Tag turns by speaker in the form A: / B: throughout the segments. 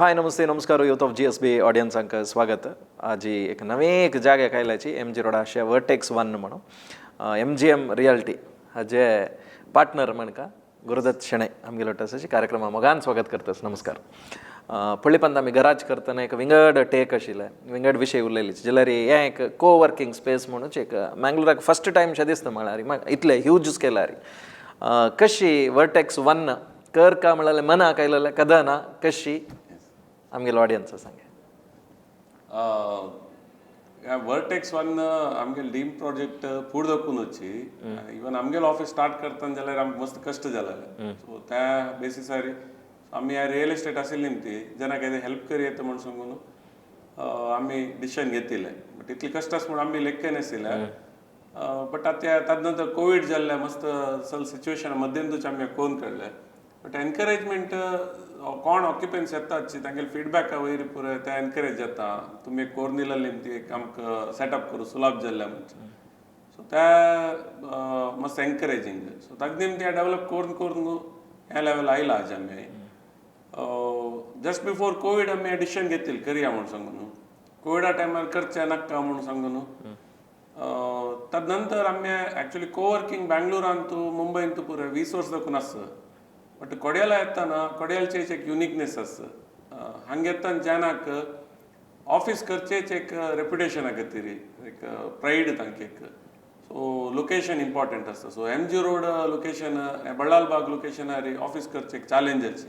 A: हाय, नमस्ते, नमस्कार. Youth of GSB ऑडियन्सांक स्वागत. आजी एक नवे एक जाग्याक आयल्याची एम जी रोडा अशे वर्टेक्स वन म्हणून एमजीएम रियल्टी हाजे पार्टनर म्हणका गुरुदत्त शेणै आमगेलो तसोच कार्यक्रमा मोगान स्वागत करतस. नमस्कार. पळीपंत आमी गराज करतना एक विंगड टेक आशिल्लें, विंगड विशय उलयली जाल्यार हें एक को वर्किंग स्पेस म्हणून एक मँगलोराक फर्स्ट टायम शें दिसता. म्हळ्यार इतले ह्यूज स्केलार कशी वर्टेक्स वन कर का म्हळ्यार मनाक आयलेलें कदना कशी आमगेलो ऑडियन्स सांगे.
B: वर्टेक्स वन आमगेले ड्रीम प्रोजेक्ट फुडें दाखोवन वची. इवन आमगेलो ऑफिस स्टार्ट करतना जाल्यार आमकां मस्त कश्ट जालेले. सो त्या बेसिसार आमी रियल इस्टेट आशिल्ली ती जेन्ना कितें हेल्प करयेता म्हूण सांगून आमी डिसिशन घेतिल्लें. बट इतले कश्ट आसा म्हूण आमी लेखय नाशिल्ले. बट आतां ताजे नंतर कोवीड जाल्लें, मस्त सल सिच्युएशन मध्यंतूच आमी करून काडलें. बट एनकरेजमेंट कोण ऑक्युपन्स येतात तांगेले फिडबॅका वयर पुराय ते एनकरेज जाता, तुमी कोरून दिलेली ती एक आमकां सेटअप करूं सुलभ जाल्लें म्हणचे. सो त्या मस्त एनकरेजींग. सो ताजे निमती डेव्हलप करून करून ह्या लेवल आयला. आज आमी जस्ट बिफोर कोवीड आमी डिसिशन घेतिल्लें करया म्हूण सांगून. कोविडा टायमार करचें नाका म्हूण सांगून. तद नंतर आमी एक्चुअली कोवर्किंग बँगलोरांतू, मुंबयंतू पुराय 20 वर्स दाखून आसा. बट कोडियाला येताना कोडियालचे एक युनिकनेस आसा. हांगा येताना जनाक ऑफिस करचेच एक रेप्युटेशना खातीर एक प्रायड तांकां एक. सो लोकेशन इम्पॉर्टंट आसता. So M G road location, Ballalbagh लोकेशनार ऑफिस करचें एक चॅलेंजाची.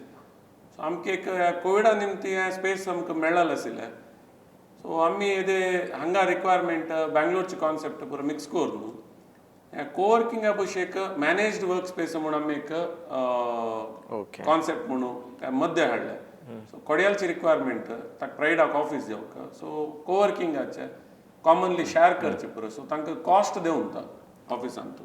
B: सो आमकां एक कोविडा निमती हें स्पेस आमकां मेळ्ळेलें आशिल्लें. सो आमी येदे हांगा रिक्वायरमेंट बँगलोरचे कॉन्सेप्ट पुरो मिक्स करून कोवर्किंगा भशेन एक मॅनेज्ड वर्क स्पेस म्हणून आमी एक कॉन्सेप्ट म्हणून त्या मध्य हाडलें. सो कोडियालची रिक्वायरमेंट ताका प्रायडाक ऑफीस घेवंक. सो कोवर्किंगाचे कॉमनली शेअर करचे पुरो. सो तांकां कॉस्ट देंवता ऑफिसांत.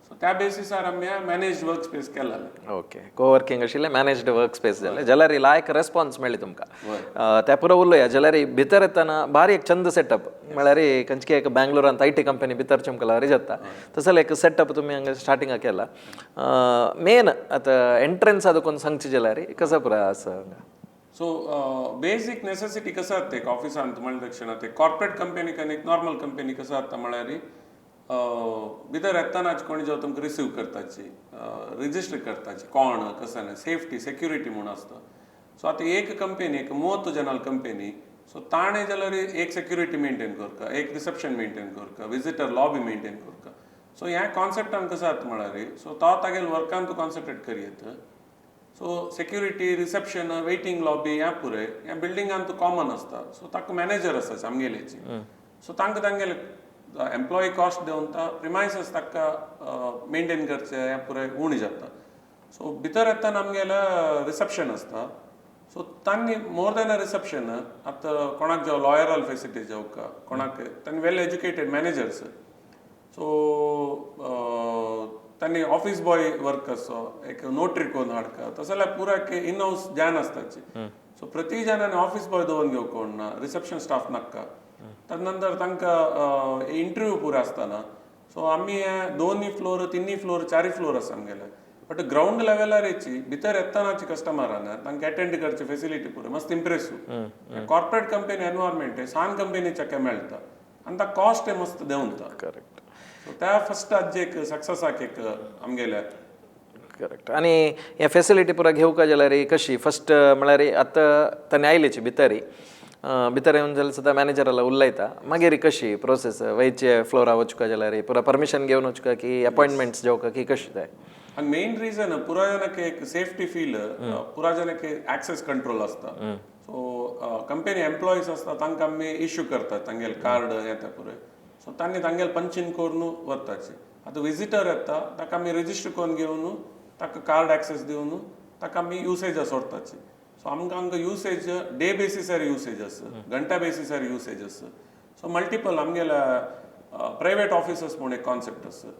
B: सो त्या बेसिसार आमी मॅनेज्ड वर्क स्पेस केलेलें.
A: ओके, कोवर्किंग आशिल्लें, मॅनेज्ड वर्क स्पेस जालें जाल्यार लायक रेस्पॉन्स मेळ्ळी तुमकां. त्या पुरो उलोवया जाल्यार भितर येतना भारी एक चंद सेटअप, म्हळ्यार खंयची एक बँगलोरांत IT company भितर चमकला जाता तसो एक सेटअप तुमी हांगा स्टार्टिंगाक केला. मेन आतां एंट्रन्स आतां सांगचे जाल्यार कसो पुरो आसा हांगा?
B: सो बेसिक नेसेसिटी कसं जाता एक ऑफिसांत म्हणल्या तक्षणा, ते कॉर्पोरेट कंपनी आनी एक नॉर्मल कंपनी कसं जाता म्हळ्यार भितर येतानाच कोणी जेव्हा तुमकां रिसीव करताची, रजिस्टर करताची, कोण कसं ना सेफ्टी सेक्युरिटी म्हूण आसता. सो आतां एक कंपनी एक 30 जनाल कंपनी, सो ताणें जाल्यार एक सेक्युरिटी मेंटेन करता, एक रिसेप्शन मेंटेन करता, विजिटर लॉबी मेंटेन करता. सो ह्या कॉन्सेप्टान कसं जाता म्हळ्यार, सो तो तागेले वर्कान तूं concentrate करयेत. So security, reception, waiting lobby ह्या पुराय ह्या बिल्डिंगान तूं कॉमन आसता. सो ताका मॅनेजर आसता आमगेलेची. सो तांकां तांगेले एम्प्लॉई कॉस्ट देवन प्रिमायसस ताका मेंटेन करचे हें पुराय उणें जाता. सो भितर येतना आमगेलें रिसेप्शन आसता. सो तांणी मोर दॅन अ रिसेप्शन, आतां कोणाक जेव लॉयरल फेसिलिटी जेवका कोणाक, तांणी वेल एज्युकेटेड मॅनेजर्स. सो तांणी ऑफिस बॉय वर्क असो एक नोटरी करून हाडका, तसो जाल्यार पुरा इन हाऊस ज्ञान आसताची. सो प्रति जणांनी ऑफिस बॉय दवरून घेवंक कोण ना, रिसेप्शन स्टाफ नाका. तद नंतर तांकां इंटरव्यू पुरो आसतना. सो आमी हे दोनूय फ्लोर, तिनूय फ्लोर, चारूय फ्लोर आसा आमगेले. बट ग्रावंड लेवलार येची भितर येतानाची कस्टमरान तांकां अटेंड करची फेसिलिटी पुरो मस्त इम्प्रेसिव कॉर्पोरेट कंपनी एनवायरमेंट सान कंपनीच्या मेळटा आनी ताका कॉस्ट मस्त देंवता. सो त्या फर्स्ट आजी एक सक्सेसाक एक आमगेल्या.
A: करेक्ट. आनी हे फेसिलिटी पुरा घेवका जाल्यार कशी फर्स्ट म्हळ्यार आतां तांणी आयलेची भितरी भितर येवन जाल्यार सुद्दां मॅनेजराला उलयता. मागीर कशी प्रोसेस वयचे फ्लोरा वचूका जाल्यार पुरा परमिशन घेवन वचूका की अपॉयंटमेंट्स घेवका की कशी जाय?
B: आनी मेन रिजन पुरा जनक एक सेफ्टी फील, पुरा जनक ऍक्सेस कंट्रोल आसता. सो कंपनी एम्प्लॉईज आसता, तांकां आमी इश्यू करतात तांगेले कार्ड येता पुराय. सो तांणी तांगेले पंचीन करून वताची. आतां विजिटर येता, ताका आमी रजिस्टर करून घेवन ताका कार्ड ऍक्सेस दिवन ताका आमी युसेज सोडताची. सो आमकां आमकां युसेज डे बेसिसार युसेज आसा, घंटा बेसिसार युसेज आसा. सो मल्टिपल आमगेल्या प्रायवेट ऑफिसस म्हूण एक कॉन्सेप्ट आसा.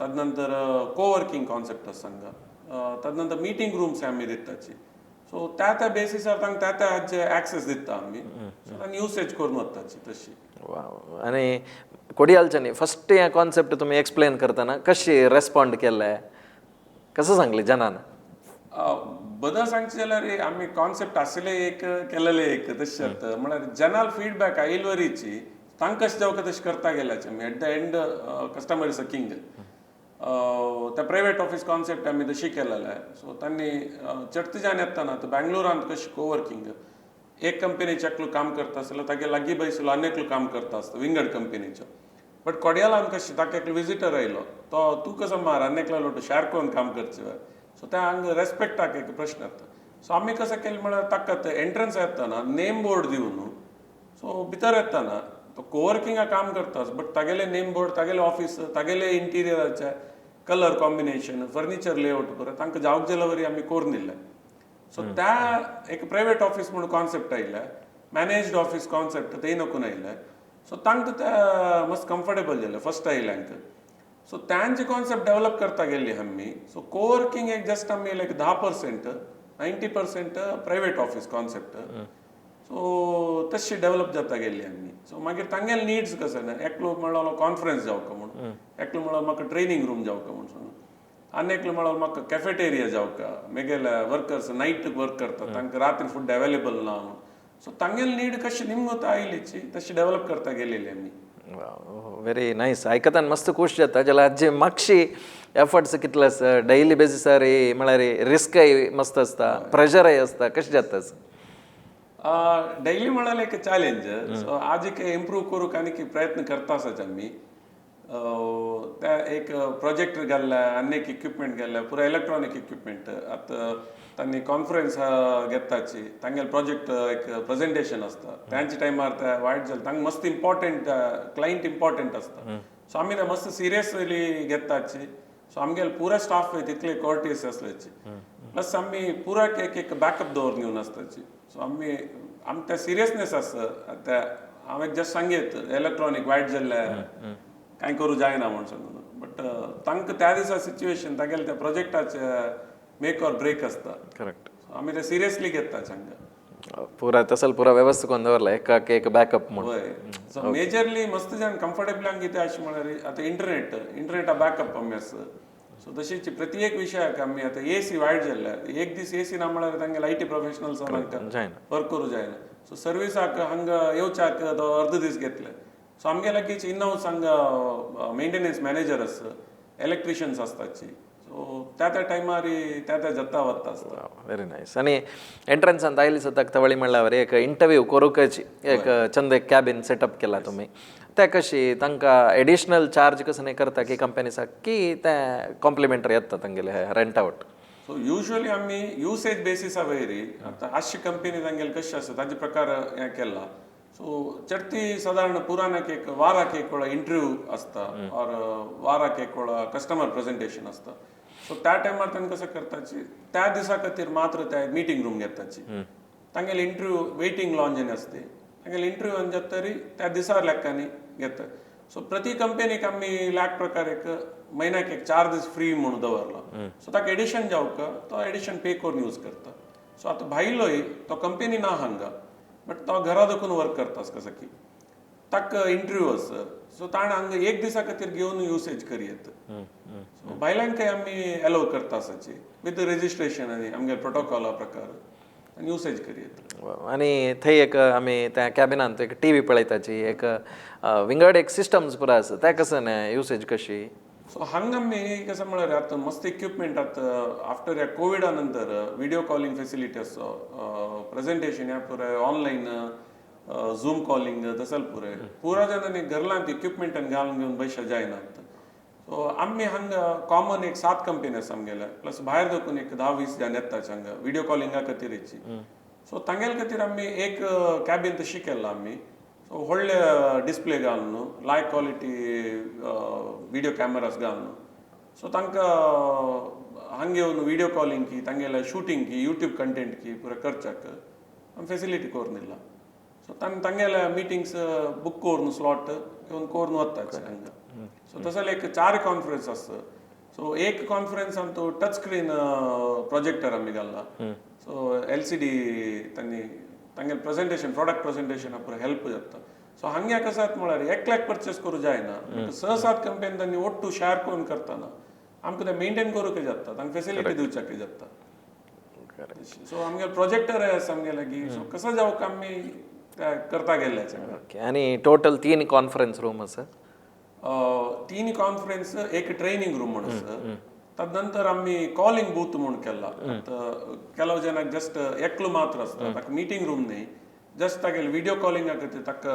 B: तदनंतर कोवर्किंग कॉन्सेप्ट आसा हांगा. तदनंतर मिटींग रूम्स आमी दिताची. सो त्या त्या बेसिसार तांकां त्या त्या हाजे ऍक्सेस दिता आमी. सो तांणी युसेज करून वताची तशी.
A: वाव. आनी कोडियालच्यानी फर्स्ट हे कॉन्सेप्ट तुमी एक्सप्लेन करतना कशी रेस्पॉन्ड केले, कसं सांगले जनान?
B: बदल सांगचे जाल्यार आमी कॉन्सेप्ट आशिल्ले एक, केलेले एक, तशें जाता. म्हळ्यार जनाल फीडबॅक आयल वरीची तांकां कशें जावका तशें करता गेल्याचे आमी. At the end customer is a king. त्या प्रायवेट ऑफिस कॉन्सेप्ट आमी तशी केलेले. सो तांणी चडते जाण येतना आतां बँगलोरांत कशें कोवर्किंग, एक कंपनीचे एकलो काम करता आसलो, तागे लागीं बैसलो आनी एकलो काम करता आसता विंगड कंपनीचो. बट कोडियालान कशें ताका एकलो विजिटर आयलो तो तूं कसो मार आनी एकलो लोटो शेअर करून काम करचे. सो त्या हांगा रेस्पेक्टाक एक प्रश्न येता. सो आमी कसं केलें म्हळ्यार ताका ते एंट्रन्स येतना नेम बोर्ड दिवन, सो भितर येतना तो कोवर्किंगा काम करता बट तागेले नेम बोर्ड, तागेले ऑफिस, तागेले इंटिरियराचे कलर कॉम्बिनेशन, फर्निचर लेआउट पुरो तांकां जावक जाल्या वरी आमी करून दिल्ले. सो त्या एक प्रायवेट ऑफिस म्हणून कॉन्सेप्ट आयले, मॅनेज्ड ऑफिस कॉन्सेप्ट ते नकून आयले. सो तांकां ते मस्त कम्फर्टेबल जालें फर्स्ट आयल्यांक. सो तांचे कॉन्सेप्ट डेव्हलप करता गेल्ली आमी. सो कोवर्किंग एक जस्ट आमी लायक 10%, 90% private office concept. So तशी डेव्हलप जाता गेल्ली आमी. सो मागीर तांगेले निड्स कशें ना, एकलो म्हणलो कॉन्फरन्स जावका म्हणून, एकलो म्हणलो म्हाका ट्रेनिंग रूम जावका म्हणून सांगून, आनी एकलो म्हणलो म्हाका कॅफेटेरिया जावका, मेगेले वर्कर्स नायट वर्क करता तांकां रात्री फूड अवेलेबल ना म्हणून. सो तांगेले नीड कशी निमगोता आयलीची तशी डेव्हलप करता गेलेली आमी.
A: Very nice. आयकतान मस्त खूश जाता. जाल्यार आजी मातशी एफर्ट्स कितले आसा डेली बेजिसार, म्हळ्यार रिस्कय मस्त आसता, प्रेशरय आसता, कशें जाता?
B: डेली म्हळ्यार एक चॅलेंज. सो आज एक इम्प्रूव करूंक आनी प्रयत्न करता आसाच आमी. त्या एक प्रोजेक्टर घाल्ला, आनी एक इक्विपमेंट घाल्ला, पुरो इलेक्ट्रॉनीक इक्विपमेंट. आतां तांणी कॉन्फरन्स घेताची, तांगेले प्रोजेक्ट एक प्रेजेंटेशन आसता तांच्या टायमार ते वायट जालें तांकां मस्त इम्पॉर्टंट, क्लायंट इम्पॉर्टंट आसता. सो आमी ते मस्त सिरियसली घेताची. सो आमगेले पुरा स्टाफ तितले कॉर्टियस आसल्याची, प्लस आमी पुरा एक एक बॅकअप दवरून घेवन आसताची. सो आमी आमकां त्या सिरियसनेस आसा. त्या हांव एक जस्ट सांगेत इलेक्ट्रॉनीक वायट जाल्ले कांय करूं जायना म्हूण सांगून, बट तांकां त्या दिसा सिच्युएशन तागेले त्या प्रोजेक्टाचे मेक ऑर ब्रेक आसता.
A: करेक्ट.
B: आमी ते सिरियसली घेता हांगा.
A: पुरा तसल पुरा व्यवस्था करून दवरला एकाक एक बॅकअप म्हणून.
B: हय. सो मेजरली मस्त जाण कम्फर्टेबल हांगा कितें अशें म्हळ्यार आतां इंटरनेटा बॅकअप आमी आसा. सो तशीच प्रति एक विशयाक आमी आतां एसी वायट जाल्ले, एक दीस एसी ना म्हळ्यार तांगेले I T professionals
A: जायना.
B: वर्क करूं जायना. सो सर्विसाक हांगा येवच्याक तो अर्द दीस घेतले. सो आमगे लागींच इन हावस हांगा मेंटेनन्स मॅनेजर आसा, इलेक्ट्रिशियन्स आसताची. सो त्या त्या टायमार त्या त्या जाता वता आसता.
A: Very nice. आनी एंट्रन्सान आयली सुद्दां तवळी म्हणल्यार एक इंटरव्यू करूंकच एक चंद एक कॅबिन सेटअप केला तुमी. ते कशी तांकां एडिशनल चार्ज कसो न्ही करता की कंपनीसाक की ते कॉम्प्लिमेंटरी येता तांगेले रेंट आवट?
B: सो युजली आमी युसेज बेसिसा वयर, आतां आजची कंपनी तांगेले कशें आसा ताजे प्रकार हें केला. सो चडती सादारण पुरानाक एक वाराक एक वेळा इंटरव्यू आसता ऑर वाराक एक वेळा कस्टमर प्रेझेंटेशन आसता. सो त्या टायमार तांकां कसं करताची, त्या दिसा खातीर मात्र त्या मिटींग रूम घेताची. तांगेले इंटरव्यू वेटिंग लॉन्ज आसते, तांगेले इंटरव्यू जाता तरी त्या दिसा लेखांनी घेता. सो प्रति कंपनीक आमी लाख प्रकार एक म्हयन्याक एक 4 दीस फ्री म्हणून दवरला. सो ताका एडिशन जावका तो एडिशन पे करून यूज करता. सो आतां भायलोय तो कंपनी ना हांगा बट तो घरा देखून वर्क करता कसं की ताका इंटरव्यू आसा. सो ताणें हांगा एक दिसा खातीर घेवन युसेज करयेत. सो भायल्यांकय आमी एलोव करता आसाची विथ रेजिस्ट्रेशन आनी आमगे प्रोटोकॉला प्रकार आनी युसेज करयेत.
A: आनी थंय एक आमी त्या कॅबिनांत एक टीव्ही पळयताची, एक विंगड एक सिस्टम्स पुरो आसा, ते कसं न्ही युसेज कशी?
B: सो हांगा आमी कसं म्हळ्यार आतां मस्त इक्विपमेंट आतां आफ्टर ह्या कोविडा नंतर व्हिडिओ कॉलिंग फेसिलिटी आसो, प्रेझेंटेशन ह्या पुराय ऑनलायन झूम कॉलिंग तसल पुराय पुरा जाणांनी घरलांत इक्विपमेंटान घालून घेवन पयशे जायनात. सो आमी हांगा कॉमन एक 7 कंपनी आसा आमगेले, प्लस भायर देखून एक 10-20 जाण येता हांगा व्हिडिओ कॉलिंगा खातीरची. सो तांगेले खातीर आमी एक कॅबीन तशी केला आमी. सो व्हडले डिस्प्ले घालून लाय क्वॉलिटी व्हिडिओ कॅमेरास घालून, सो तांकां हांगा येवन व्हिडिओ कॉलिंग की तांगेले शूटिंग की युट्यूब कंटेंट की पुरो करच्याक आमी फेसिलिटी करून दिला. सो तांगेले मिटिंग्स बूक करून स्लॉट येवन करून वताचे हांगा. सो तसो एक 4 कॉन्फरन्स आसता. सो एक कॉन्फरन्स आमचो टच स्क्रीन प्रोजेक्टर आमी घालला. सो LCD तांणी तांगेले प्रेझेंटेशन, प्रोडक्ट प्रेझेंटेशन पुरो हेल्प जाता. सो हांगा कसं जाता म्हळ्यार एकल्याक परचेस करूं जायना, 6-7 कंपनी तांणी ಒಟ್ಟು शेअर करून करतना आमकां ते मेंटेन करूंक जाता, तांकां फेसिलिटी दिवच्याक जाता.
A: करेक्ट.
B: सो आमगे प्रोजेक्टर आसा आमगे लागीं. सो कसो जावं आमी करता गेल्ले.
A: ओके, आनी टोटल 3 कॉन्फरन्स रूम आसा.
B: 3 कॉन्फरन्स, एक ट्रेनिंग रूम म्हण आसा. तदनंतर आमी कॉलिंग बूथ म्हूण केला. ಕೆಲವು ಜನಕ್ಕೆ ಜಸ್ಟ್ एकलो मात्र आसता, ताका मिटींग रूम न्ही, जस्ट तागेले विडियो कॉलिंगा खातीर ताका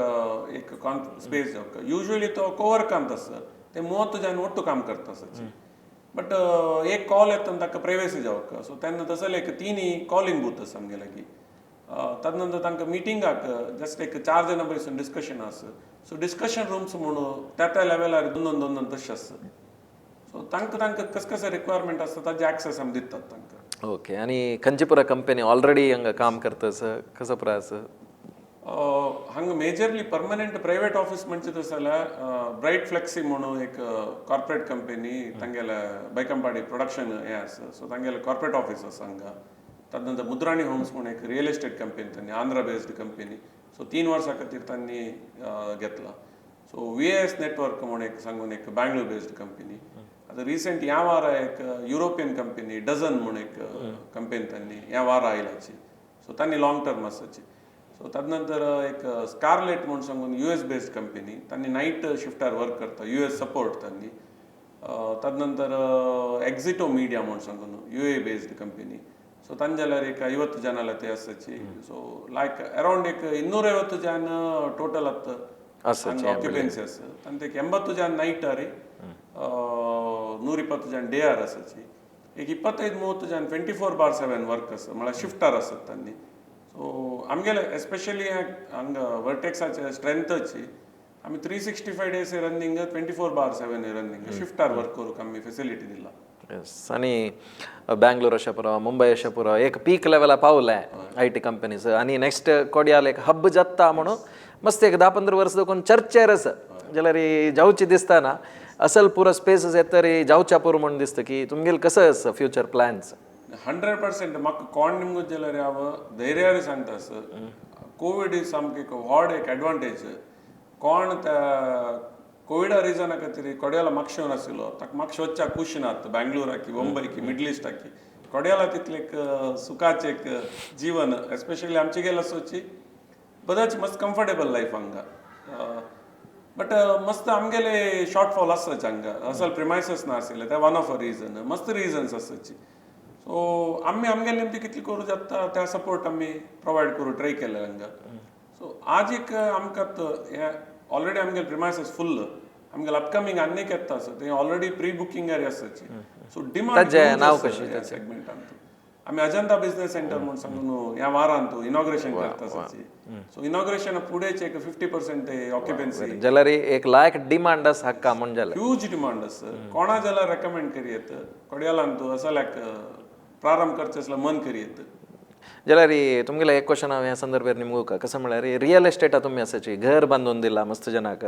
B: एक कॉन स्पेस जावं. युजली तो कोवर्कांत आसता, ते 30 जन ಒಟ್ಟು काम करता आसाची. बट एक कॉल येता ताका प्रायव्हसी जावं, सो तेन्ना तसले एक 3 कॉलिंग बूथ आसा आमगे लागीं. तदनंतर तांकां मिटिंगाक जस्ट एक 4 जणां बसून डिस्कशन आसा. सो डिस्कशन रूम्स म्हणून त्या त्या लेवलार दोन दोन दोन दोन तशें आसा. सो तांकां तांकां कस कशें रिक्वायरमेंट आसता ताजे एक्सेस आमी दितात तांकां.
A: ओके, आनी खंयची कंपनी ऑलरेडी हांगा काम करता कसं पुरा आसा?
B: हांगा मेजरली परमनंट प्रायवेट ऑफिस म्हणचे तशें जाल्यार ब्रायट फ्लेक्सी म्हणून एक कॉर्पोरेट कंपनी, तांगेले बैकंपाडी प्रोडक्शन हें आसा. सो तांगेले कॉर्पोरेट ऑफिस आसा हांगा. तदनंतर मुद्राणी होम्स म्हणून एक रियल इस्टेट कंपनी, तांणी आंध्रा बेस्ड कंपनी, सो 3 वर्सां खातीर तांणी घेतला. सो VAS network म्हणून एक सांगून एक बँगलोर बेस्ड कंपनी. आतां रिसेंट ह्या वारा एक युरोपियन कंपनी डझन म्हणून एक कंपनी तांणी ह्या वारा आयलाची. सो तांणी लॉंग टर्म आसाची. सो तदनंतर एक स्कारलेट म्हणून सांगून US based company, तांणी नायट शिफ्टार वर्क करता, US support तांणी. तदनंतर एक्झिटो मिडिया म्हणून सांगून UA based company. So तांचे जाल्यार एक 50 ಜನ ते आसाची. सो लायक अरावंड एक 250 ಜನ टोटल आतां ऑक्युपन्सी आसा. तांचे एक 80 ಜನ ನೈಟ್ ಆರಿ, 120 ಜನ ಡೇ ಆರ್ आसाची. एक 25-30 ಜನ 24/7 वर्क आसा, म्हळ्यार शिफ्टार आसत तांणी. सो आमगेले एस्पेशली हांगा वर्टेक्साचे स्ट्रेंथाची आमी 365 डेज रनिंग, 24/7 रनिंग शिफ्टार वर्क करूंक आमी फेसिलिटी दिला.
A: येस, आनी बँगलोर अशें पुरो, मुंबय अशें पुरो, एक पीक लेवला पावले I T companies. आनी नेक्स्ट कोडियाल एक हब जाता म्हणून मस्त एक 10-15 वर्स देखून चर्चेर आसा. जाल्यार जावची दिसता ना असल पुरो स्पेसस येत तरी जावच्या पुरो म्हणून दिसता की तुमगेले कसं आसा फ्युचर प्लॅन्स?
B: 100% म्हाका कोण निमगो जाल्यार हांव धैर्यान सांगता सर, कोवीड सामकी एक व्हड एक एडवांटेज. कोण त्या कोविडा रिजना खातीर कोडियाला मागशें नाशिल्लो ताका मागशें वचच्याक खुशी नात, बँगलोराकी, मुंबयकी, मिडल इस्टाकी. कोडियाला तितलें एक सुखाचें एक जीवन, एस्पेशली आमचे गेल आसोची बदच मस्त कम्फर्टेबल लायफ हांगा. बट मस्त आमगेले शॉर्टफॉल आसाच हांगा, असल प्रिमायसस नाशिल्ले, ते वन ऑफ अ रिजन. मस्त रिजन्स आसाची. सो आमी आमगेले निमती कितली करूं जाता त्या सपोर्ट आमी प्रोवायड करूं ट्राय केले हांगा. सो आज एक आमकां हें ऑलरेडी आमगेले प्रिमायसस फुल्ल, आमगेले अपकमींग आनीक येता आसा, ते ऑलरेडी प्री बुकिंगार आसाची. सो डिमांड
A: नांव कशी
B: सेगमेंटान आमी अजंता बिझनेस सेंटर म्हणून सांगून ह्या वारांत इनॉग्रेशन करता आसाची. सो इनॉग्रेशन फुडेच एक 50% ऑक्युपन्सी.
A: जाल्यार एक लायक डिमांड आसा हक्का म्हूण जाल्यार
B: ह्यूज डिमांड आसा. कोणा जाल्यार रेकमेंड करियेत कोडियालांतू असल्याक प्रारंभ करचें असल्यार मन करियेत.
A: जाल्यार तुमगेले एक क्वेश्चन हांव ह्या संदर्भार निमगूका, कसं म्हळ्यार रियल एस्टेटा तुमी आसाची घर बांदून दिला मस्त जनाक,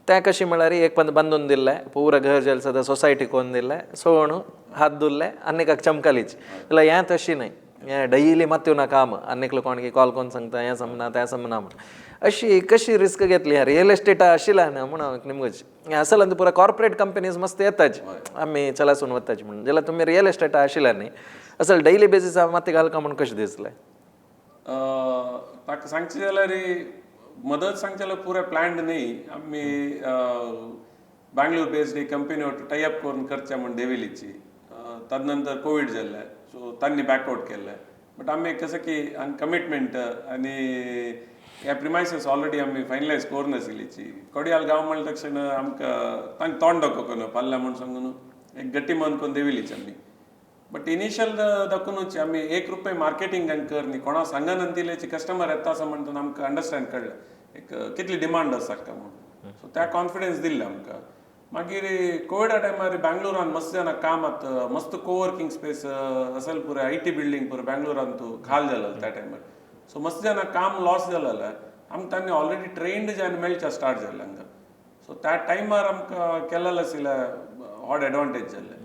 A: त्या कशी म्हळ्यार एक पण बांदून दिल्लें पुरा घर जाल्यार सदां सोसायटी कोन्न दिल्लें सोण हात दुल्ले आनीक चमकालीच. जाल्यार हें तशी न्हय, हें डेली मात ना काम, आनीकलो कोण कॉल कोन्न सांगता हें समना तें समना म्हण. अशी कशी रिस्क घेतली ह्या रियल एस्टेटा आशिल्ला न्हय म्हूण हांव निमगोची. हें असल आनी पुरा कॉर्पोरेट कंपनीज मस्त येताची आमी चलासून वताची म्हणून, जाल्यार तुमी रियल एस्टेटा आशिल्ला न्ही, असल डेली बेजीस माती घालका म्हूण कशें दिसलें?
B: ताका सांगचें जाल्यार मदत सांगचें जाल्यार पुरें प्लॅन्ड न्ही. आमी बँगलोर बेस्ड एक कंपनी वट टाय अप करून करचें म्हूण देवेलीची. तदनंतर कोवीड जाल्लें, सो तांणी बॅकआवट केल्लें. बट आमी कसं की कमिटमेंट आनी हे प्रिमायसीस ऑलरेडी आमी फायनलायज करून आशिल्लीची. कोडियाल गांव म्हणल्या तक्षण आमकां तांकां तोंड दाखोवंक पाल्ल्या म्हूण सांगून एक गट्टी मन करून देविलीची आमी. बट इनिशियल दाखोवनूच आमी 1 रुपये मार्केटिंग कर न्ही, कोणा सांगन दिल्याची कस्टमर येता आसा म्हणून आमकां अंडरस्टँड कळ्ळें एक कितली डिमांड आसा काय म्हणून. सो त्या कॉन्फिडन्स दिल्लें आमकां. मागीर कोविडा टायमार बँगलोरान मस्त जाणां काम आतां मस्त कोवर्किंग स्पेस असल पुरे I T building पुरे बँगलोरान तूं खाल जालें त्या टायमार. सो मस्त जाणां काम लॉस जालें आमकां, तांणी ऑलरेडी ट्रेन्ड जावन मेळच्या स्टार्ट जालें हांगा. सो त्या टायमार आमकां केलेलें आशिल्लें व्हड एडवांटेज जाल्लें.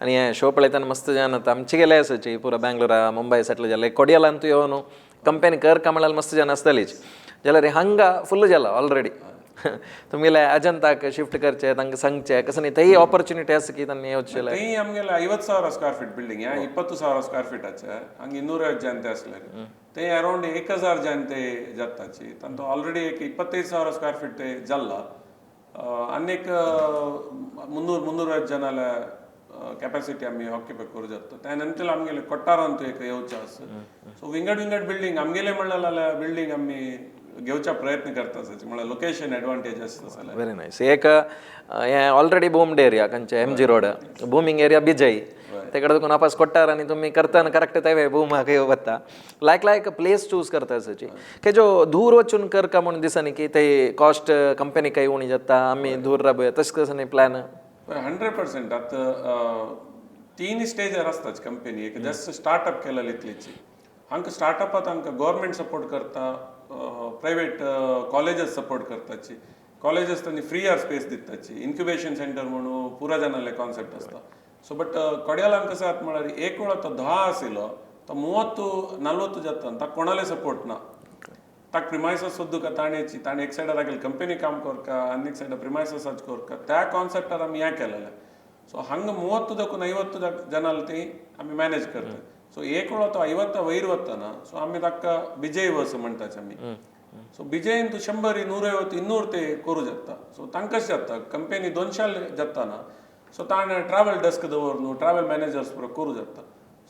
A: आनी हें शो पळयतना मस्त जाण आतां आमचे गेले आसाची पुरा बँगलोरा मुंबय सेटल जाले कोडियालांतू येवन कंपनी कर का म्हळ्यार मस्त जाण आसतलीच. जाल्यार हांगा फुल्ल जाला ऑलरेडी. तुमगेले अजंताक शिफ्ट करचे, तांकां सांगचे कसं न्ही, तेय ऑपॉर्च्युनिटी आसा की तांणी येवचेले.
B: ತೈ ಆಮ್ಗೆಲ್ಲ 50,000 square feet building, 20,000 square feet ಆಚೆ ಹಂಗೆ 250 ಜನತೆ असले ते अराउंड 1000 ಜನತೆ जाताची. तांतो ऑलरेडी एक 25,000 स्क्वेअर फीट ते जाल्ला आनी एक 300-350 ಜನಾಲ ಕೆಪಾಸಿಟಿ आमी ऑक्युपाय करूं जाता. त्या नंतर आमगेले कोट्टारांत एक येवचें आसा. सो विंगड विंगड बिल्डींग आमगेले म्हणल्यार बिल्डींग आमी घेवचा प्रयत्न करता आसा, म्हळ्यार लोकेशन एडवांटेज आसता जाल्यार.
A: Very nice. एक हें ऑलरेडी बूम्ड एरिया खंयचे M G road, booming area Bejai, तेकडे तुका नापास कोट्टार आनी तुमी करतना करेक्ट तेवे बूमाक वता. लायक लायक प्लेस चूज करता आसाची की जो दूर वचून करका म्हणून दिसनी की ते कॉस्ट कंपनी काही उणी जाता, आमी दूर राबया, तशें कसं न्ही प्लॅन?
B: 100%. आता तीन स्टेजार आसताच कंपनी. एक जस्ट स्टार्टअप केलेली इतलीची हांकां स्टार्टअपात आमकां गव्हर्मेंट सपोर्ट करता, प्रायवेट कॉलेजीस सपोर्ट करताची, कॉलेजीस तांणी फ्री आर स्पेस दिताची, इन्क्युबेशन सेंटर म्हणून पुरा जाणाले कॉन्सेप्ट आसता. सो बट कोड्यालान कसं आत म्हळ्यार एक वेळा तो 10 आशिल्लो तो 30-40 जाता, ताका कोणाले सपोर्ट ना. ताका प्रिमायसस सोदूका ताणेची ताणें एक सायडार आगेले कंपनी काम करका आनी एक सायडार प्रिमायसस करका, त्या कॉन्सेप्टार आमी हें केलेलें. ಸೊ ಹಂಗೆ 30ದಕ್ಕೂ 50 ಜನ ತಿ आमी मॅनेज करता. ಸೊ एक वेळा तो 50 वयर वतना ಸೊ आमी ताका बिजय वस म्हणटाचे आमी. सो बिजयन तूं 100, 150, 200 ते करूं जाता. सो तांकां जाता कंपनी 200 जाताना सो ताणें ट्रॅवल डेस्क दवर न्हू, ट्रॅवल मॅनेजर्स पुरो करूं जाता.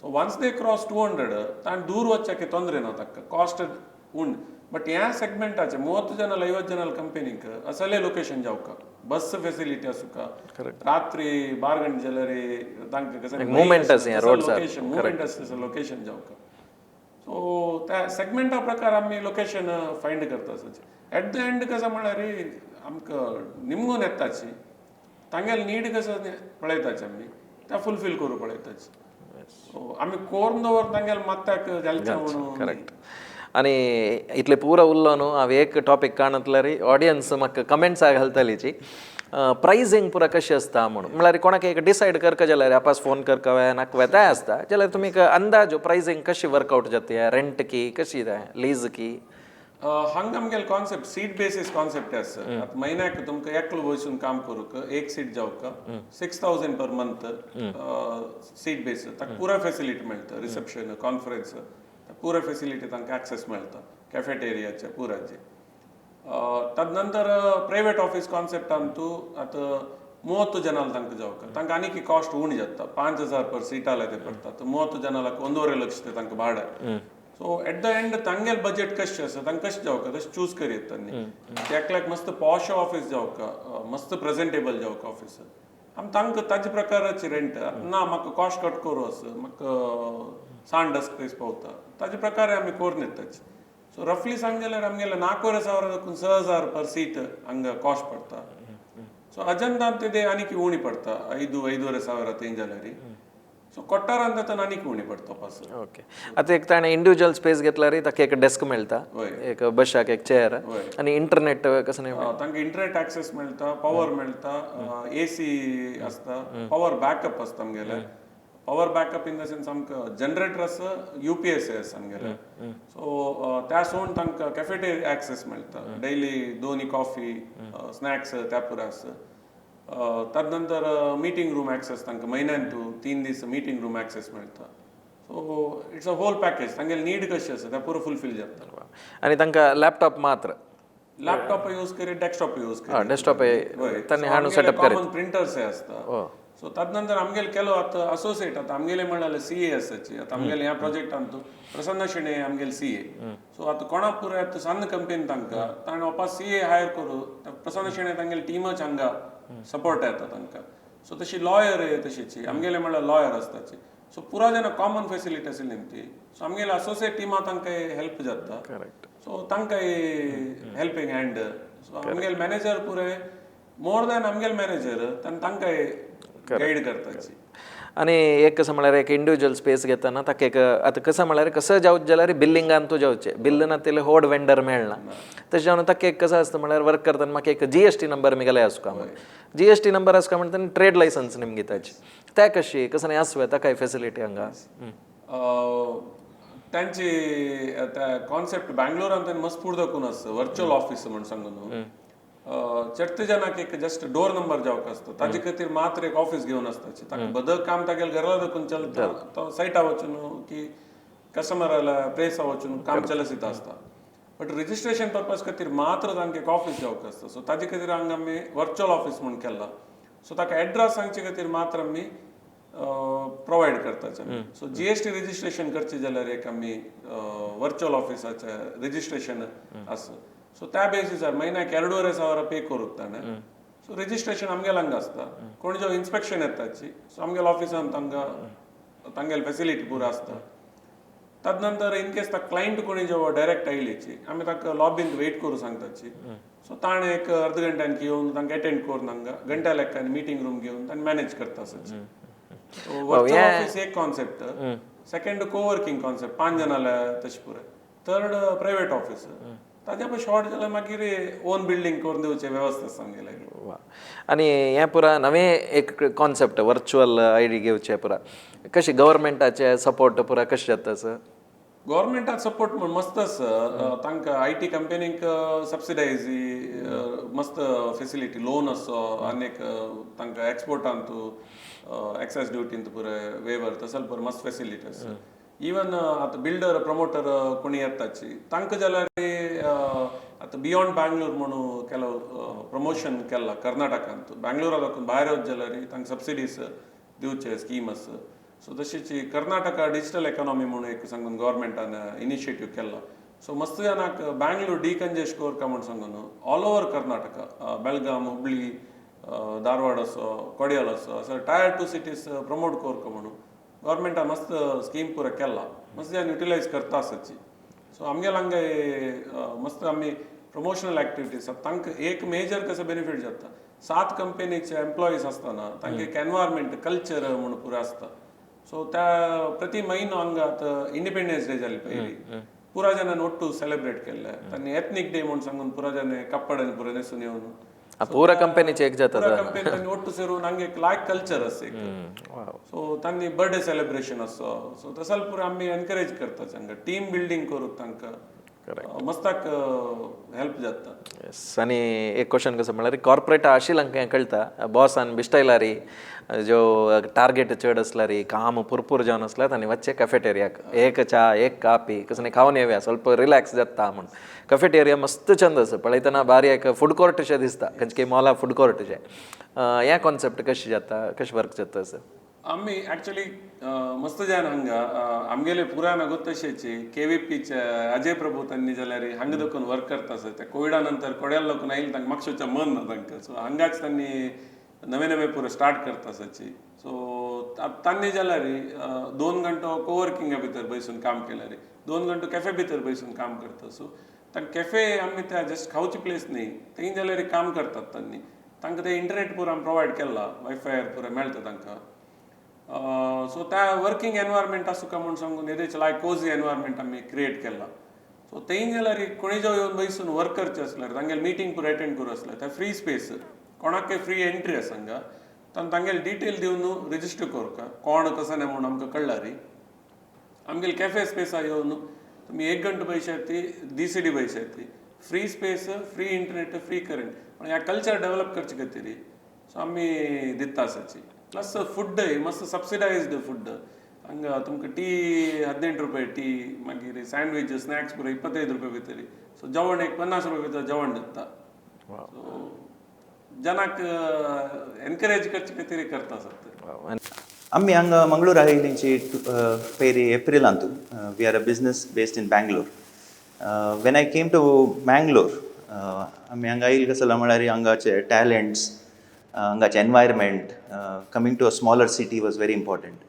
B: सो वन्स they cross 200 ताणें दूर वचपाक ತೊಂದರೆ ना, ताका कॉस्ट उंड. बट ह्या सेगमेंटाचे 30 ಜನ 50 ಜನ ಕಂಪನಿಕ್ ಅಸಲೇ ಲೊಕೇಶನ್ जावका, बस ಫೆಸಿಲಿಟಿ आसूका, ರಾತ್ರಿ 12 ಗಂಟೆ जाल्यार तांकां
A: movement आसा, roads are.
B: Location movement आसता, लोकेशन जावका. सो त्या सेगमेंटा प्रकार आमी लोकेशन फायंड करता. एट the end कसं म्हळ्यार आमकां निमगून येताची तांगेले नीड कसं पळयताची आमी त्या फुलफील करूं पळयताची. सो आमी कोरून दवर तांगेले मात्याक घालचें म्हणून.
A: करेक्ट. आनी इतले पुरो उरलो न्हू हांव एक टॉपीक काणतल्यार ऑडियन्स म्हाका कमेंट्सा घालतलीची, प्रायसींग पुरा कशी आसता म्हणून. म्हळ्यार कोणाक एक डिसायड करका जाल्यार आपास फोन करका वे नाका वे तें आसता, जाल्यार तुमी एक अंदाजो प्रायसींग कशी वर्कआउट जाता, रेंट की कशी तें लीज की?
B: हांगा आमगेले कॉन्सेप्ट सीट बेसीस कॉन्सेप्ट आसा. आतां म्हयन्याक तुमकां एकलो बसून काम करूंक एक सीट जावका 6,000 पर मंथ सीट बेस. ताका पुरा फेसिलिटी मेळटा, रिसेप्शन, कॉन्फरन्स, पुरा फेसिलिटी तांकां एक्सेस मेळटा, कॅफेटेरियाचे पुराचे. तदनंतर प्रायवेट ऑफिस कॉन्सेप्ट अंतू आतां 30 ಜನ तांकां जावका तांकां आनीक कॉस्ट उणी जाता, 5,000 पर सीट ते पडटा. 30 जनाक 1.5 लक्ष ते तांकां भाडें. सो एट the end तांगेल बजेट कशें आसा, तांकां कशें जावका तशें चूज करीत तांणी. एकल्याक मस्त पॉश ऑफिस जावका, मस्त प्रेझेंटेबल जावका ऑफिस, आमी तांकां ताजे प्रकाराची रेंट ना. म्हाका कॉस्ट कट करूं आसा, म्हाका सान डेस्क स्पेस पावता, ताजे प्रकारे आमी करून येताची. सो रफली सांग जाल्यार आमगेले 4,500 दाखून 6,000 पर सीट हांगा कॉस्ट पडटा. ಸೊ ಅಜಂತ ಅಂತಿದೆ ಆನಿಕ್ ಉಣಿ ಪಡ್ತಾ 5, 5,500 ತೇಂ जाल्यार. सो कोट्टारान तातून आनीक उणी पडटा पास.
A: ओके, आतां एक ताणें इंडिविज्युअल स्पेस घेतल्यार ताका एक डेस्क मेळटा,
B: वय.
A: एक बशाक एक चेअर आनी इंटरनेट कसं न्ही?
B: तांकां इंटरनेट एक्सेस मेळटा, पॉवर मेळटा, एसी आसता, पॉवर बॅकअप आसता आमगेले. Power backup in the sense आमकां जनरेटर आसा, यूपीएस आसा आमगेले. सो त्या सोडून तांकां कॅफेटेरिया एक्सेस मेळटा, डेली दोनी कॉफी, स्नॅक्स त्या पुरो आसा. तदनंतर मिटींग रूम एक्सेस, तांकां म्हयन्यान 3 दीस मिटींग रूम एक्सेस मेळटा. So it's a whole package. तांगेले नीड कशी आसा त्या पुरो फुलफील जाता.
A: आनी तांकां लॅपटॉप मात्र?
B: लॅपटॉप यूज करी, डेस्कटॉप यूज करी.
A: डेस्कटॉप तांणी हाडून सेटअप करीत.
B: कॉमन प्रिंटर्स आसता. सो तदनंतर आमगेले केलो आतां असोसिएट, आतां आमगेले म्हणल्यार सी ए आसाची. आतां आमगेले ह्या प्रोजेक्टान तूं प्रसन्न शेणे आमगेले सी ए. सो आतां कोणा पुरो आतां सन्न कंपनी तांकां ताणें वापस सी ए हायर करूं, प्रसन्न शेणे तांगेले टिमच हांगा सपोर्ट येता तांकां. सो तशी लॉयर तशीची आमगेले म्हणल्यार लॉयर आसताची. सो पुरा जेन्ना कॉमन फेसिलिटी आशिल्ली ती, सो आमगेले असोसिएट टिमा तांकां हेल्प जाता. सो तांकां हेल्पिंग हँड. सो आमगेले मॅनेजर पुरे मोर दॅन आमगेले मॅनेजर तांकां गायड करताची.
A: आनी एक कसं म्हळ्यार एक इंडिविज्युअल स्पेस घेतना ताका एक आतां कसं म्हळ्यार कसं जावचें जाल्यार बिल्लिंगान तूं जावचें, बिल्ल ना तितलें व्हड वेंडर मेळना. तशें जावन ताका एक कसं आसता म्हळ्यार वर्क करतना म्हाका एक जीएसटी नंबर मिगेले आसका म्हण, जीएसटी नंबर आसका म्हणटा ट्रेड लायसन्स निमगे ताची त्या कशी कसं न्ही आसू येता काय फेसिलिटी हांगा?
B: तांची त्या कॉन्सेप्ट बँगलोरान तांणी मस्त फुडें दाखोवन आसा, वर्च्युअल ऑफिस म्हण सांगून. चडते जनाक एक जस्ट डोर नंबर जावक आसता, ताजे खातीर मात्र एक ऑफिस घेवन आसता. ताका बद काम तागेले घरा दाखून चलता, तो सायटा वचून की कस्टमराला प्लेसा वचून काम चलसीत आसता. बट रजिस्ट्रेशन पर्पज खातीर मात्र तांकां एक ऑफिस जावक आसता. सो ताजे खातीर हांगा आमी वर्च्युअल ऑफिस म्हूण केला. सो ताका एड्रेस सांगचे खातीर मात्र आमी प्रोवायड करता. सो जीएसटी रजिस्ट्रेशन करचे जाल्यार एक आमी वर्च्युअल ऑफिसाचे रजिस्ट्रेशन आसा. सो त्या बेसिसार म्हयन्याक 2,500 पे करूंक ताणें. सो रजिस्ट्रेशन आमगेले हांगा आसता. कोण जो इन्स्पेक्शन येताची, सो आमगेले ऑफिसान तांकां तांगेले फेसिलिटी पुरो आसता. तदनंतर इन केस ताका क्लायंट कोणी जेव्हा डायरेक्ट आयलीची, आमी ताका लॉबींत वेट करूं सांगताची. सो ताणें एक अर्द घंट्यान येवन तांकां एटेंड करून हांगा घंट्या लेखान मिटींग रूम घेवन ताणें मॅनेज करता आसाची. वर्च्युअल ऑफिस एक कॉन्सेप्ट, सेकंड कोवर्किंग कॉन्सेप्ट पांच जाणां तशें पुराय, थर्ड प्रायवेट ऑफिस. ताज्या पय शॉर्ट जाल्यार मागीर ओन बिल्डींग करून दिवचे वेवस्था आसा आमगेले.
A: वा, आनी हें पुरा नवें एक कॉन्सेप्ट, वर्च्युअल आयडी घेवचें पुरा, कशें गव्हर्मेंटाचे सपोर्ट पुरा कशें जाता सर?
B: गव्हर्मेंटाक सपोर्ट म्हण मस्त आसा. तांकां IT कंपनीक सबसिडायज, मस्त फेसिलिटी, लोन आसो, आनी एक तांकां एक्सपोर्टांतू एक्सायज ड्युटींत पुराय वेवर, तसले पुराय मस्त फेसिलिटी आसा. इवन आतां बिल्डर प्रमोटर कोणी येताची तांकां जाल्यार आतां बियॉन्ड बँगलोर म्हणून ಕೆಲವು प्रमोशन केला कर्नाटकांत. बँगलोरा दाखून भायर वच जाल्यार तांकां सबसिडीज दिवचे स्कीम आसा. सो तशीच कर्नाटका डिजिटल एकॉनॉमी म्हणून एक सांगून गव्हर्मेंटान इनिशिएटीव केला. सो मस्त जाणांक बँगलोर डिकंजेस्ट करका म्हूण सांगून ऑल ओवर कर्नाटका, बेलगाम, हुबळी, धारवाड असो, कोडियाल असो, असो टायर 2 सिटीज प्रमोट करका म्हणून गव्हर्मेंटान मस्त स्कीम पुरा केला. मस्त जाण युटिलायज करता आसाची. सो आमगेले हांगा मस्त आमी प्रमोशनल एक्टिविटीज, तांकां एक मेजर कसो बेनिफीट जाता, सात कंपनीचे एम्प्लॉईज आसतना तांकां एक एनवायरमेंट कल्चर म्हणून पुरो आसता. सो त्या प्रति म्हयनो हांगा आतां इंडिपेंडन्स डे जाली पयली, पुरा जाणांनी ಒಟ್ಟು ಸೆಲೆಬ್ರೇಟ್ केल्ले. तांणी एथनीक डे म्हूण सांगून पुरा जाण कपडे पुरा न्हेसून येवन
A: पुरा कंपनीचे एक जाता.
B: पुरा कंपनी तांणी ಒಟ್ಟು ಸೇरून हांगा एक लायक कल्चर आसा एक. सो तांणी बर्थडे सेलिब्रेशन आसो, सो तसले पुरा आमी एनकरेज करता. तांकां टीम बिल्डींग करूंक तांकां मस्ताक हेल्प जाता.
A: येस, आनी एक क्वेश्चन कसो म्हणल्यार कॉर्पोरेट आशिल्ले हें कळटा, बॉसान बिश्टायलारी जो टार्गेट चड आसल्यार, काम पुरपूर जावन आसल्यार आनी वचचे कॅफेटेरियाक, एक च्या एक कापी कसं खावन येवया, ಸ್ವಲ್ಪ रिलॅक्स जाता म्हूण. कॅफेटेरिया मस्त चंद आसा, पळयतना बारी एक फूड कोर्ट अशें दिसता, खंयचे मॉला फूड कोर्ट अशें. हें कॉन्सेप्ट कशें जाता, कशें वर्क जाता सर?
B: आमी ऍक्च्युली मस्त जाण हांगा आमगेले पुराय नगोत तशेंच केव्हीपीचे अजय प्रभू तांणी जाल्यार हांगा देखून वर्क करता आसा. ते कोविडा नंतर कोड्याल लोक आयले, तांकां मागशेचें मन ना तांकां. सो हांगाच तांणी नवे नवे पुरो स्टार्ट करता आसाची. सो तांणी जाल्यार 2 घंटो कोवर्किंगा भितर बसून काम केल्यार, 2 घंटो कॅफे भितर बसून काम करता. सो तांकां कॅफे आमी त्या जस्ट खावची प्लेस न्ही, थंय जाल्यार काम करतात तांणी. तांकां ते इंटरनेट पुरो आमी प्रोवायड केला, वायफाय पुरो मेळटा तांकां. सो त्या वर्किंग एनवायरमेंट आसूं काय म्हूण सांगून येदेच लायक कोजी एनवायरमेंट आमी क्रिएट केला. सो थंय जाल्यार कोणी जो येवन बसून वर्क करचे आसल्यार, तांगेले मिटींग पुरो अटेंड करूं आसल्यार, ते फ्री स्पेस, कोणाकय फ्री एंट्री आसा हांगा. तांगेले डिटेल दिवन रजिस्टर करका, कोण कसो न्ही म्हणून आमकां कळ्ळारी. आमगेले कॅफे स्पेसा येवन तुमी एक घंटो बैशाती, डीसीडी बैशाती, free space, free internet, free current. पण ह्या कल्चर डेव्हलप करचे खातीर सो आमी दिता आसाची. प्लस फुड्डय मस्त सबसिडायज्ड फुड हांगा. तुमकां टी 18 रुपये टी, मागीर सँडवीच स्नॅक्स पुरो 25 रुपये भितर. सो जेवण एक 50 रुपये भितर जेवण दिता. सो जनाक एनकरेज करचे खातीर करता आसात.
C: आमी हांगा मंगळूर आयिल्लींची पयली एप्रिलांतू. We are a business based in Bangalore. When I came to Mangalore, आमी हांगा आयिल्ले कसो म्हळ्यार हांगाचे टॅलंट्स, हांगाचे environment, coming to a smaller city was very important.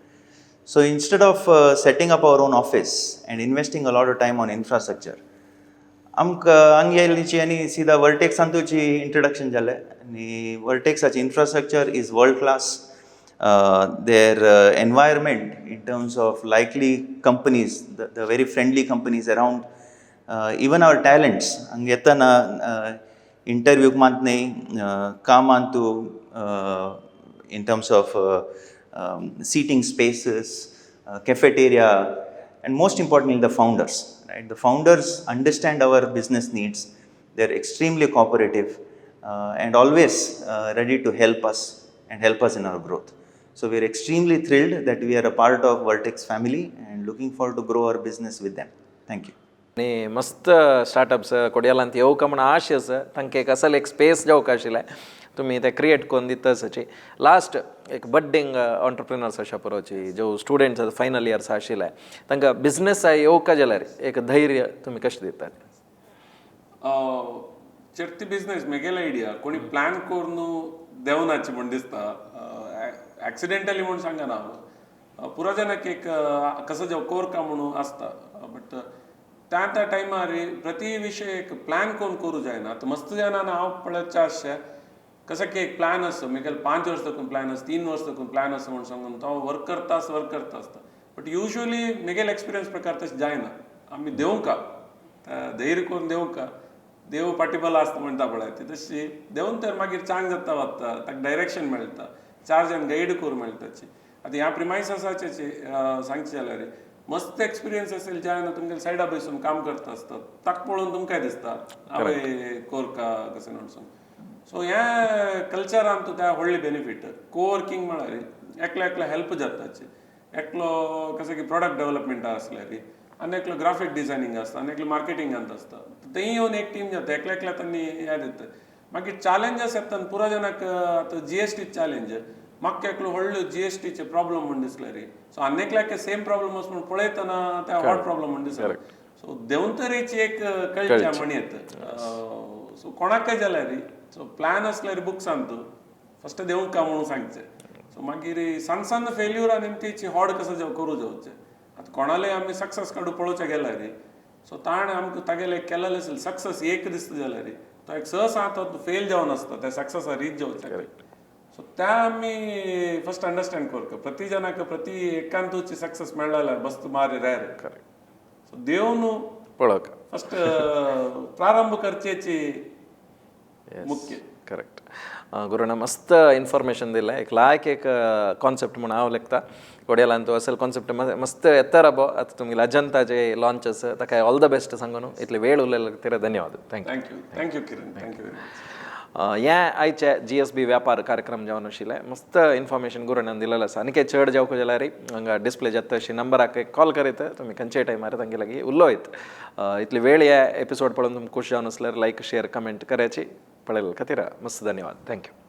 C: So instead of setting up our own office and investing a lot of time on infrastructure, आमकां हांगा येयल्लीची आनी सिदा वर्टेक्सांतूची इंट्रोडक्शन जालें आनी वर्टेक्साची infrastructure is world class. Their environment in terms of likely companies, the very friendly companies around, even our talents हांगा येतना इंटरव्यूक मात न्ही, कामांतू, in terms of seating spaces, cafeteria, and most importantly, the founders. Right? The founders understand our business needs. They're extremely cooperative. and always ready to help us and help us in our growth. So we are extremely thrilled that we are a part of Vertex family and looking forward to grow our business with them. Thank you.
A: आनी मस्त startups कोडियालांत येवका म्हण आश आसा, तांकां एक असल एक space जावंक आशिल्लें, तुमी ते क्रिएट करून दिता आसाची. लास्ट एक बड्डींग ऑन्टरप्रिनर्स अशा परोवची जो स्टुडंट्स आसा, फायनल इयर्स आशिल्ले, तांकां बिझनस येवका जाल्यार एक धैर्य तुमी कशें दितात?
B: चडती बिझनेस मेगेले आयडिया कोणी प्लॅन करून देवनाची म्हण दिसता, एक्सिडेंटली म्हूण सांगना हांव. पुरो जाणाक एक कसो जेव कोरका म्हणून आसता, बट त्या त्या टायमार प्रति विशय एक प्लॅन करून करूं जायना. आतां मस्त जाणां हांव पळयता आसचें कसं की एक प्लॅन आसता, मेगेले 5 वर्स दाखून प्लॅन आसा, 3 वर्स दाखून प्लॅन आसा म्हूण सांगून तो वर्क करता आसता, वर्क करता आसता. बट युजली मेगेले एक्सपिरियन्स प्रकार तशें जायना. आमी देवंका धैर्य करून देवंका, देव पाठीबल आसता म्हणटा पळय ती तशी देवन तर मागीर चांग जाता वता, ताका डायरेक्शन मेळटा, 4 जाण गायड करूं मेळटा. आतां ह्या प्रिमायसासाचे सांगचें जाल्यार मस्त एक्सपिरियन्स असेल ज्या तुमगे सायडा बसून काम करता आसता, ताका पळोवन तुमकां दिसता हांवें कोरका कशें म्हणून सांग. सो ह्या कल्चरान तूं त्या व्हडली बेनिफीट कोवर्किंग म्हळ्यार एकलो एकलो हेल्प जाताची. एकलो कसं की प्रोडक्ट डेव्हलपमेंटा आसल्यार, आनी एकलो ग्राफीक डिझायनींग आसता, आनी एकलो मार्केटिंगांत आसता, तेंय येवन एक टीम जाता, एकल्या एकल्या तांणी हें दिता. मागीर चॅलेंजस येता पुरो जाणाक. आतां जीएसटी चॅलेंज म्हाका एकलो व्हडलो जीएसटीचे प्रॉब्लम म्हूण दिसले रे. सो आनी एकल्याक सेम प्रॉब्लम आसा म्हूण पळयतना त्या व्हड प्रॉब्लम म्हूण दिसता. सो देंवतरेची एक कळच्या म्हणयेत. सो कोणाकय जाल्यार सो प्लॅन आसल्यार बुक्सान तूं फस्ट देवंक म्हणून सांगचें. सो मागीर सान सान फेल्यूर आनी तेची हॉड कसो जेव करूं जावचें. आतां कोणाले आमी सक्सेस काडू पळोवचें गेल्यार सो ताणें आमकां तागेले केलेलें सक्सेस एक दिसता जाल्यार तो एक 6 7 फेल जावन आसता त्या सक्सेसा रीच जावचें. सो त्या आमी फस्ट अंडरस्टँड करता प्रति जणाक प्रति एकांतूची सक्सेस मेळ्ळा बस्त मारी रेर. सो देवन
A: पळोवका
B: फस्ट प्रारंभ करचेची मुख्य.
A: करेक्ट गुरुना मस्त इन्फॉर्मेशन दिलें. एक लायक एक कॉन्सेप्ट म्हणून हांव लेखता कोडियालान तो असल कॉन्सेप्ट मस्त येता बो. आतां तुमगेले अजंता जे लॉन्च आसा ताका ऑल the best सांगून इतले वेळ उलयले खातीर धन्यवाद. Thank you.
B: Thank you, thank you Kiran, thank you very much.
A: हें आयचे GSB व्यापार कार्यक्रम जावन आशिल्लें. मस्त इन्फॉर्मेशन गुरुणान दिलेलें आसा. आनी चड जावंक जाल्यार हांगा डिस्प्ले जाता तशी नंबराक कॉल करीत तुमी खंयच्याय टायमार तांगे लागीं उलोयत. इतली वेळ ह्या एपिसोड पळोवन तुमकां खूश जावन आसल्यार लायक शेअर कमेंट करायची पळयले खातीर मस्त धन्यवाद. Thank you.